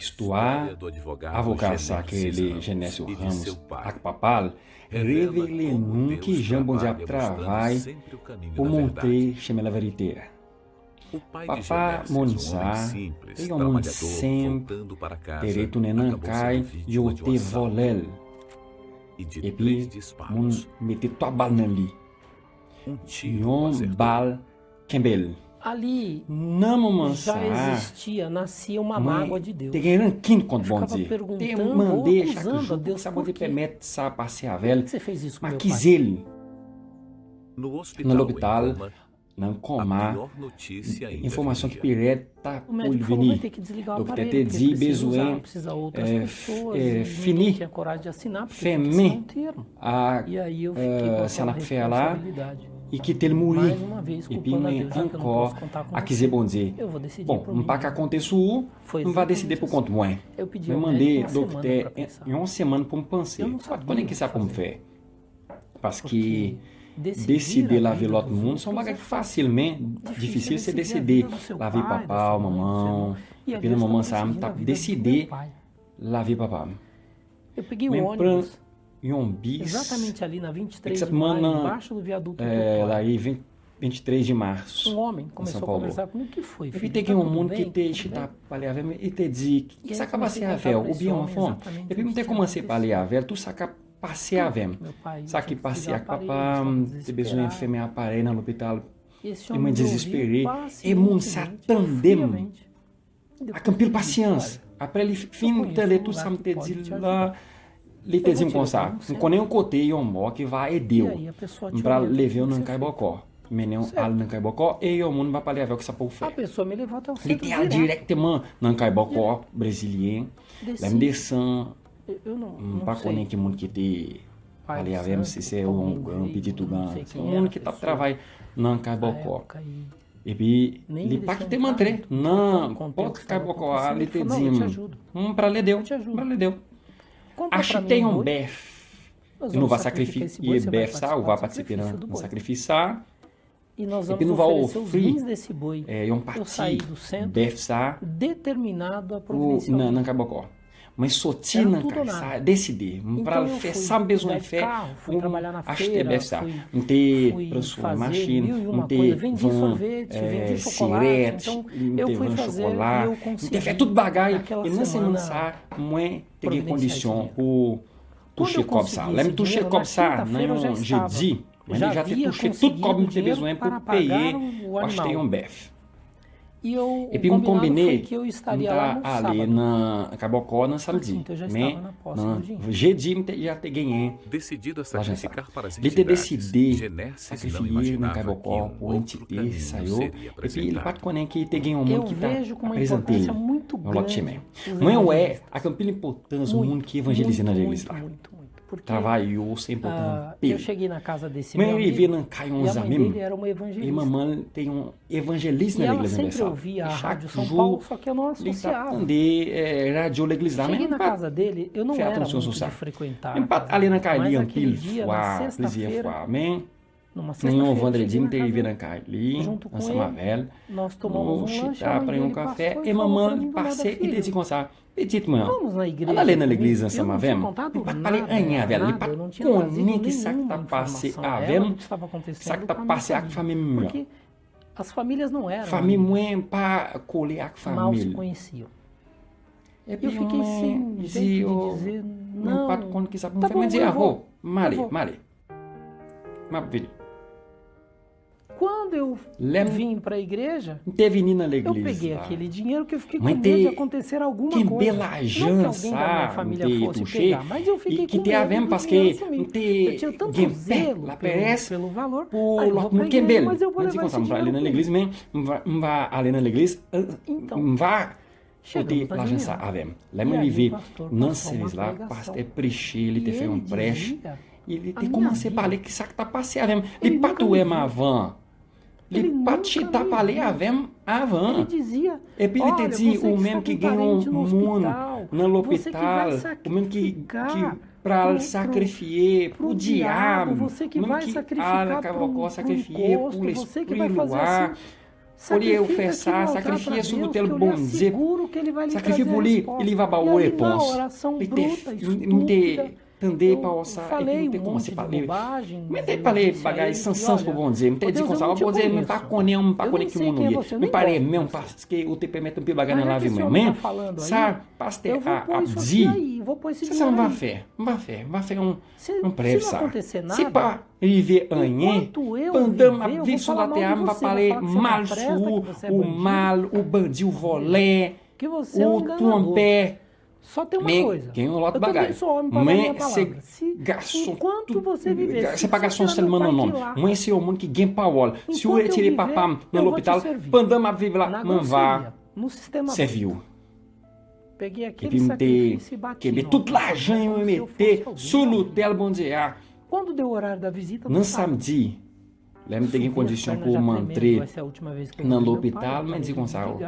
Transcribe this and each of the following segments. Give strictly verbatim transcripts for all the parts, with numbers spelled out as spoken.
Istwa avoka sa ki rele Genésio Ramos ak papa l revele nou kijan Bondye ap travay pou montre chemen laverite a. Papa moun sa a te yon moun senp, te retounen nan kay yo te vòlè l. Epi moun mete twa bal nan li. Yon bal kenbe l. Nan moman sa a, mwen te gen rankin kont Bondye. Te mande chak jou poukisa Bondye pèmèt sa pase avè l. M akize l. Nan lopital, nan koma, enfòmasyon ki pi rèd ta pou l vini. Doktè te di bezwen fini fèmen ak sa n ap fè a la, e kite l mouri. Epi mwen ankò akize Bondye. Bon, m pa ka konte sou ou, m va deside pou kont mwen. Mwen mande doktè yon semèn pou m panse. M pa t konnen kisa pou m fè. Paske deside lave lòt moun se yon bagay ki fasil, men difisil se deside lave papa w, manman w. Epi nan moman sa a, m t ap deside lave papa m. Mwen pran yon bis, egzakteman nan lari venntrez de mas, nan São Paulo. Epi te gen yon moun ki te chita ap pale avè m, e te di, "Kisa k ap pase avè w? Ou byen, w anfòm?" Epi m te kòmanse pale avè l, tout sa k ap pase avè m. Sa ki pase ak papa m, te bezwen fèmen aparèy nan lopital. E mwen dezespere, e moun sa tande m ak anpil pasyans. Apre li fin tande tout sa m te di l la, li te di m konsa, "M konnen yon kote, yon mò ki va ede w. M pral leve w nan kay bòkò, mennen w al nan kay bòkò, e yon moun va pale avè w kisa pou w fè." Li te al dirèkteman nan kay bòkò brezilyen. Lè m desann, m pa konnen ki moun ki te pale avè m, si se yon gran pitit ou gran, se yon moun ki t ap travay nan kay bòkò. Epi li pa kite m antre nan pòt kay bòkò a, li te di m, "M pral ede w, m pral ede w. Achte yon bèf, e nou va sakrifye bèf sa, ou va patisipe nan, nan sakrifis sa, epi nou va ofri yon pati bèf sa pou nan, nan kay bòkò." Mwen soti nan kay sa, deside, m pral fè sa m bezwen fè pou m achte bèf sa. M te pran swen machin, m te vann sirèt, m te vann chokola, m te fè tout bagay. E nan semèn sa, mwen te gen kondisyon pou touche kòb sa. Lè m touche kòb sa nan yon jedi, mwen deja te touche tout kòb m te bezwen pou peye pou achte yon bèf. Epi m konbine, m ta ale nan kay bòkò nan samdi. Men nan jedi, m te, deja te genyen lajan sa. Li te deside sakrifye nan kay bòkò pou entite sa yo. Epi li pa t konnen ki te gen yon moun ki ta prezante l yon lòt chemen. Mwen wè ak anpil enpòtans moun ki evanjelize nan legliz la. Travay yo se enpòtan anpil. Mwen rive nan kay yon zanmi m, e manman l te yon evanjelis nan legliz Universal. E chak jou, li t ap tande radyo legliz la, men m pa t fè atansyon sou sa. Men m pa t ale nan kay li anpil fwa, plizyè fwa, men nan yon vandredi, m te rive nan kay li ansanm avè l. Nou chita, pran yon kafe, e manman l pase, li te di konsa, "Pitit mwen, ann ale nan legliz ansanm avè m." Li pa t pale anyen avè l, li pa t konnen ki sa k t ap pase avè m, sa k t ap pase ak fanmi m nan. Fanmi mwen pa kole ak fanmi l. Epi mwen di yo, mwen pa t konn ki sa pou m fè. Mwen di, "Aho, m ale, m ale. M ap vini." Lè m te vini nan legliz la, mwen te kenbe lajan sa m te touche, li kite avè m paske m te gen pè, lapèrès pou lòt moun kenbe l. Mwen di konsa, "M va ale nan legliz, men m va, m va ale nan legliz, m va pote lajan sa avè m." Lè mwen rive nan sèvis la, pastè preche, li te fè yon prèch, e li te kòmanse pale ki sa k t ap pase avè m. Li pa t wè m avan. Li pa t chita pale avè m avan. Epi li te di, "Ou menm ki gen yon moun nan lopital, ou menm ki, ki pral sakrifye pou dyab, ou menm ki al nan kay bòkò sakrifye pou lespri lwa, Olye ou fè sa, sakrifye sou lotèl Bondye. Sakrifye pou li, e li va ba ou repons. Li te, m te tande pawòl sa, epi m te kòmanse pale. Mwen te pale bagay san sans pou Bondye. M te di konsa, "Ò Bondye, m pa konnen w, m pa konnen ki moun ou ye. M pa renmen w paske ou te pèmèt anpil bagay nan lavi mwen." Men, sa pastè a ap di, se sa m va fè. M va fè, m va fè yon, yon prèv sa. Si pa rive anyen, pandan m ap viv sou latè a, m va pale mal sou ou, ou mal, ou bandi, ou vòlè, ou twonpè. Men gen yon lòt bagay. Mwen se gason, tout, se pa gason sèlman, non, non. Mwen se yon moun ki gen pawòl. Si w retire papa m nan lopital, pandan m ap viv la, mwen va sèvi w. Epi m te kenbe tout lajan yo mete sou lotèl Bondye a. Nan samdi, lè m te gen kondisyon pou m antre nan lopital, mwen di konsa, "O,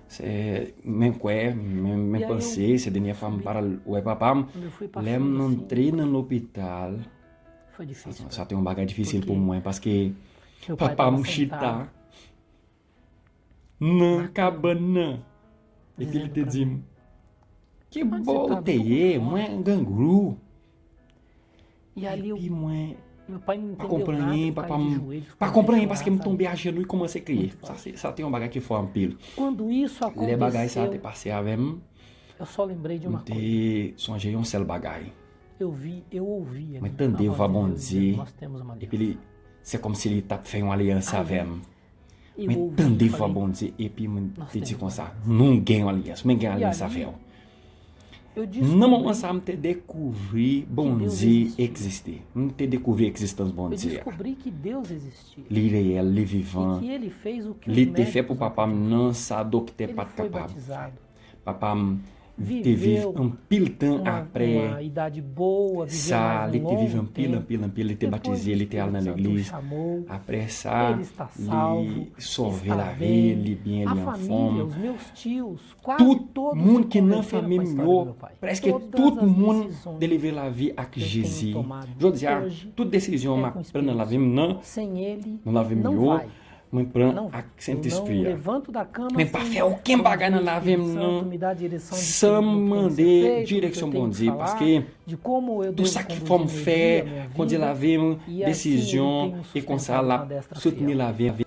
se, mwen kwè, mwen, mwen panse, se dènyè fwa m pral wè papa m." Lè m antre nan lopital, sa, sa te yon bagay difisil pou mwen, paske papa m chita nan kabann nan. Epi li te di m, "Ki bò ou te ye? Mwen Gangrou." Epi mwen pa konprann anyen, papa m pa konprann anyen paske m tonbe ajenou, e kòmanse kriye. Sa se, sa te yon bagay ki fò anpil. Lè bagay sa te pase avè m, m te sonje yon sèl bagay. Mwen tande vwa Bondye, epi li, se kòmsi li t ap fè yon alyans avè m. Mwen tande vwa Bondye, epi mwen te di konsa, "Nou gen yon alyans, mwen gen alyans avè w." Nan moman sa, m te dekouvri Bondye egziste. M te dekouvri egzistans Bondye a. Li reyèl, li vivan. Li te fè pou papa m nan sa doktè pa t kapab fè. Papa m te viv anpil tan apre sa, li te viv anpil, anpil, anpil, li te batize, li te al nan legliz. Apre sa, li sove lavi, li byen, li anfòm. Tout moun ki nan fanmi m yo, prèske tout moun delivre lavi ak Jezi. Jodi a, tout desizyon m ap pran nan lavi m nan, nan lavi m yo, mwen pran ak Sentespri a. Mwen pa fè okenn bagay nan lavi m nan san m mande direksyon Bondye, paske tout sa ki fò m fè, kondui lavi m, desizyon, e konsa l ap soutni lavi m.